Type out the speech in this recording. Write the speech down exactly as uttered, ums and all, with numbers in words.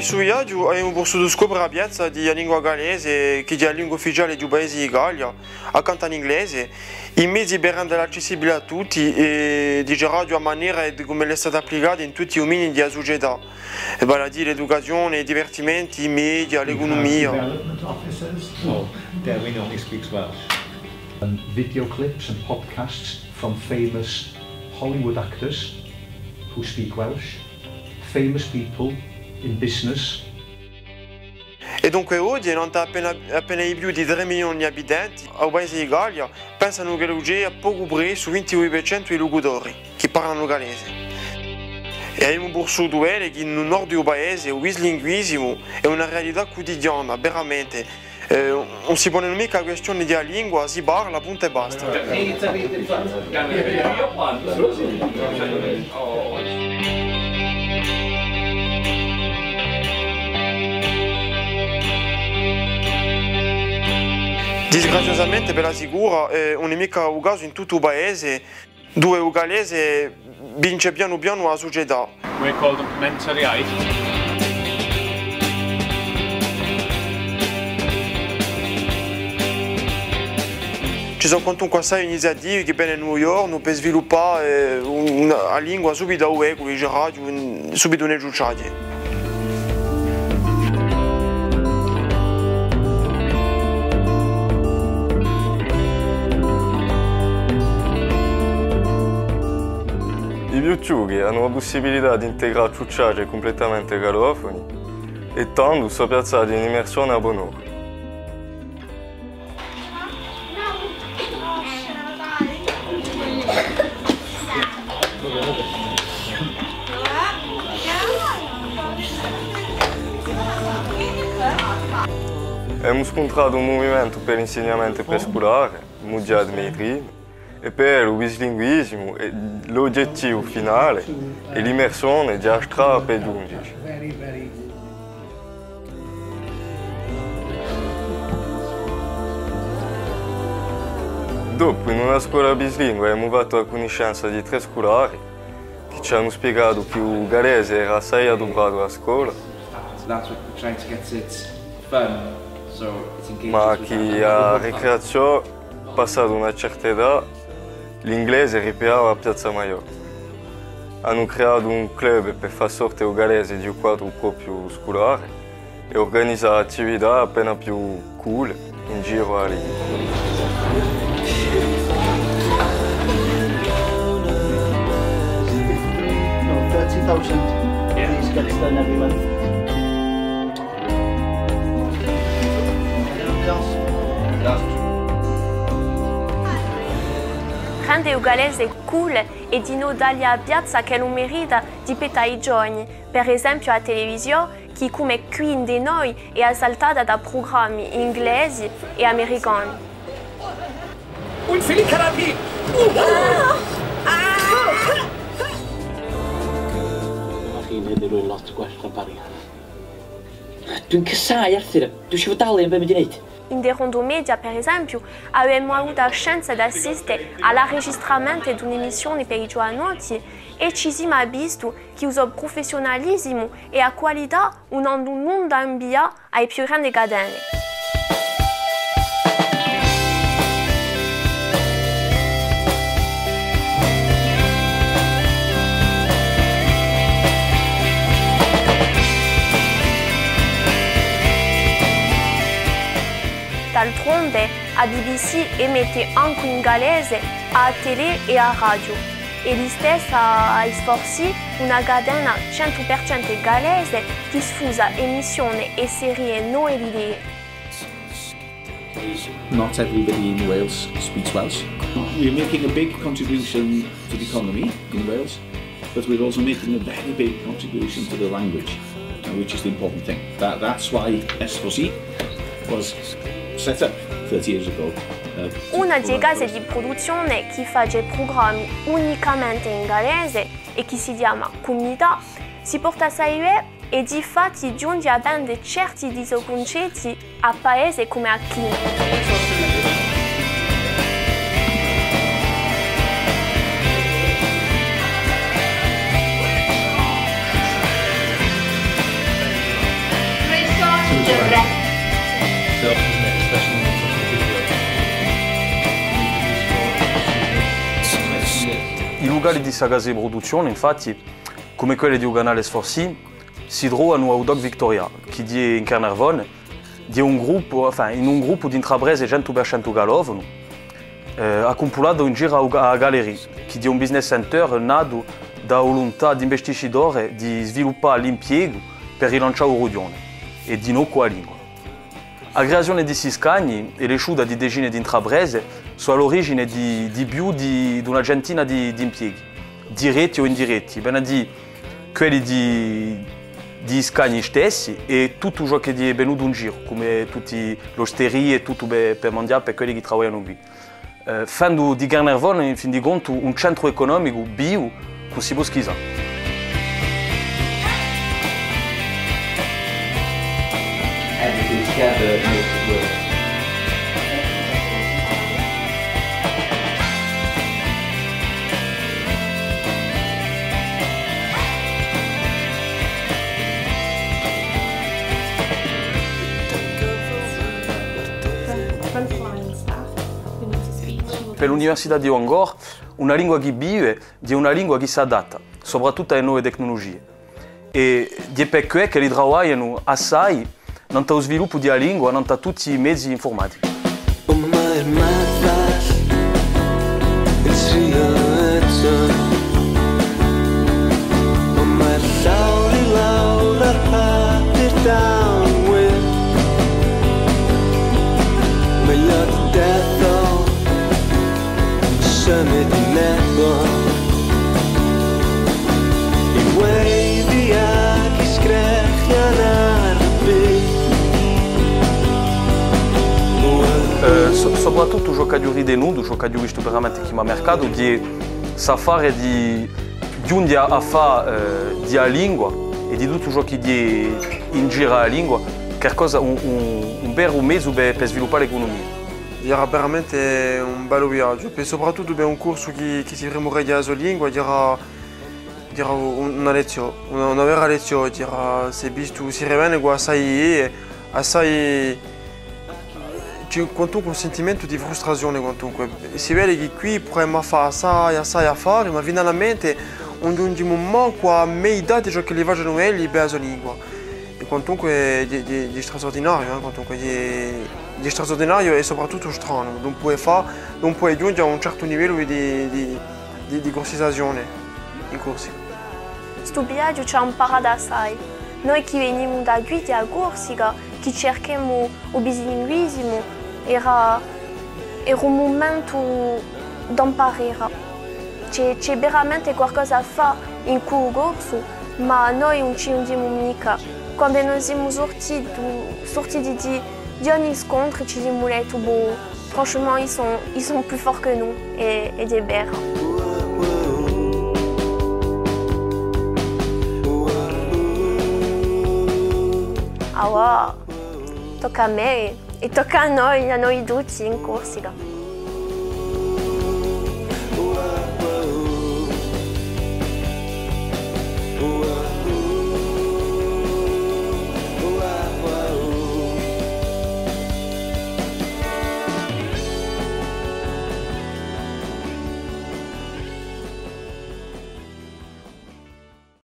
Stu viaghju avemu pussutu scopre a piazza di a lingua gallese, chì hè a lingua ufficiale di u paese di Gallia, accantu à l'inglese, i mezi per rendela accessibile à tutti è, diceraghju, a manera è di cum'ella hè stata applicata in tutti i duminii di a sucetà, è vale à dì l'educazione, i divertimenti, i media, l'ecunumia. Development officers. Oh, there we know he speaks Welsh. And video clips and podcasts from famous Hollywood actors who speak Welsh, famous people in business. È dunque oghje, nant'à appena, appena di più di trè milioni d'abitanti, à u paese di Gallia, pensanu ch'ellu ci hè à pocu pressu vintidui per centu di lucutori chì parlanu u gallese. È avemu pussutu vede chì in u nordu di u paese u bislinguisimu hè una realità cutidiana, veramente. Eh, ùn si pone micca a quistione di a lingua, si parla, puntu è basta. Disgraziosamente, per a sicura, eh, ùn hè micca u casu in tuttu u paese, duve u gallese vince pianu pianu a sucetà. We're called Mentoriaid. Ci sò quantunque assai iniziative chì venenu ghjornu per sviluppà, eh, un-, una, a lingua subitu à u beccu, diceraghju, in-, subitu in e ciucciaghje. I più chjuchi anu a pussibilità d'integrà ciucciaghje cumplettamente gallofoni è tandu sò piazzati in immersione à bon'ora. Emu scuntratu un muvimentu per l'insignamentu presculare, mughjatu mei primi, è per u bislinguisimu, è l'ogettivu finale hè l'immersione di a strada per ghjunghjeci. Dopu, in una scola bislingua, emu fattu a cunniscenza di trè sculari chì ci anu spiegatu chì u gallese era assai adupratu à a scola, So that's what we're trying to get it fun, so it's engaging with that. Ma chì à a ricreaziò, passatu una certa età, l'inglese ripigliava a piazza maiò. Anu creatu un club per fà sorte u gallese di u quadru propiu sculare è urganizà attività appena più cool in giru à a lingua. No, thirty thousand. Yeah. These get done every month. Rende u gallese cool hè dinò dalli a piazza ch'ellu merita di pettu à i giovani, per esempiu a televisiò, chì cum'è quì ind'è noi hè assaltata da prugrammi inglesi è americani. Ùn fili carapi! Dyma chi, nid ydw i'n lot gwell na Barry. Dwi'n casáu Arthur, dwi isio fo dalu am be ma di neud. Ind'è Rondo Media, per esempiu, avemu avutu a chance d'assiste à l'arregistramentu d'un'emissione per i ghjuvanotti è ci simu avvisti chì u so prufessiunalisimu è a qualità ùn anu nunda à invidià à e più grandi catene. D'altronde, a B B C emette ancu in gallese à a telè è à a radiu, è listessa hè forse una catena centu per centu gallese chì sfusa emissione è serie nove di idee. Not everybody in Wales speaks Welsh. We're making a big contribution to the economy in Wales, but we're also making a very big contribution to the language, uh, which is the important thing. That, that's why S four C was set up thirty years ago, uh, to Una di e case di pruduzzione chì face prugrammi unicamente in gallese è chì si chjama Cumunità, si porta assai bè è difatti ghjunghje à vende certi di i so cuncetti à paesi cum'è à China. I locali di sta casa di pruduzzione, infatti, cum'è quelli di u canale Sforzii, si trovanu à u Doc Victoria, chì hè in Caernarfon, hè un gruppu, enfin, in un gruppu d'intraprese centu per centu gallofonu, eh, accumpulatu in giru à u, à a Galerie, chì hè un business center natu da a vuluntà d'investitori di sviluppà l'impiegu per rilancià u rughjone è dinò a lingua. A creazione di sti scagni è l'esciuta di decine d'intraprese sò à l'origine di, di più di, d'una centina di, d'impieghi, diretti o indiretti, vene à dì quelli di, di i scagni stessi è tuttu ciò chì hè venutu in giru, cum'è tutte l'osterie è tuttu per, per manghjà per quelli chì travaglianu quì. Eh, fendu di Caernarfon, in fin di contu, un centru ecunomicu vivu, cum'è si pò schisà. Everything's gathered, makes it work. Per l'Università di Bangor, una lingua chì vive, hè una lingua chì s'adatta, soprattuttu à e nove tecnulugie. È hè per què ch'elli travaglianu assai nant'à u sviluppu di a lingua, nant'à tutti i mezi infurmatichi. Eh, so-, soprattuttu ciò ch'aghju ritenutu, ciò ch'aghju vistu veramente chì m'hà marcatu, hè st'affare di ghjunghje à, à fà, eh, di a lingua è di tuttu ciò chì hè in giru à a lingua, qualcosa, un, un, un veru mezu per, per sviluppà l'ecunumia. Era veramente un bellu viaghju, per, soprattuttu per un Corsu chì, chì si primureghja di a so lingua, era, era un, una lezziò, una, una vera lezziò, era, s'hè vistu, si rivene cù assai, assai, ci hè quantunque un sentimentu di frustrazione, quantunque. Si vede chì quì pruvemu à fà assai, assai affari, ma finalmente ùn ghjunghjimu mancu à a metà di ciò ch'elli facenu elli per a so lingua. È quantunque hè, hè, hè straordinariu, eh, quantunque hè, hè straordinariu è soprattuttu stranu, ùn pò fà, ùn pò ghjunghje à un certu livellu di, di, di, di cursisazione in Corsica. Stu viaghju ci hà amparatu assai. Noi chì venimu da quì, da a Corsica, chì circhemu u bislinguisimu, era, era un mumentu d'amparera. Ci hè, ci hè veramente qualcosa à fà incù u corsu, ma noi ùn ci ghjunghjimu micca. Quandu noi simu surtiti, surtiti di, di ogni scontru, ci simu detti, bon, franchement, ils sont, ils sont plus forts que nous, è, è hè vera. Avà, tocca à mè, è tocca à noi, à noi tutti in Corsica.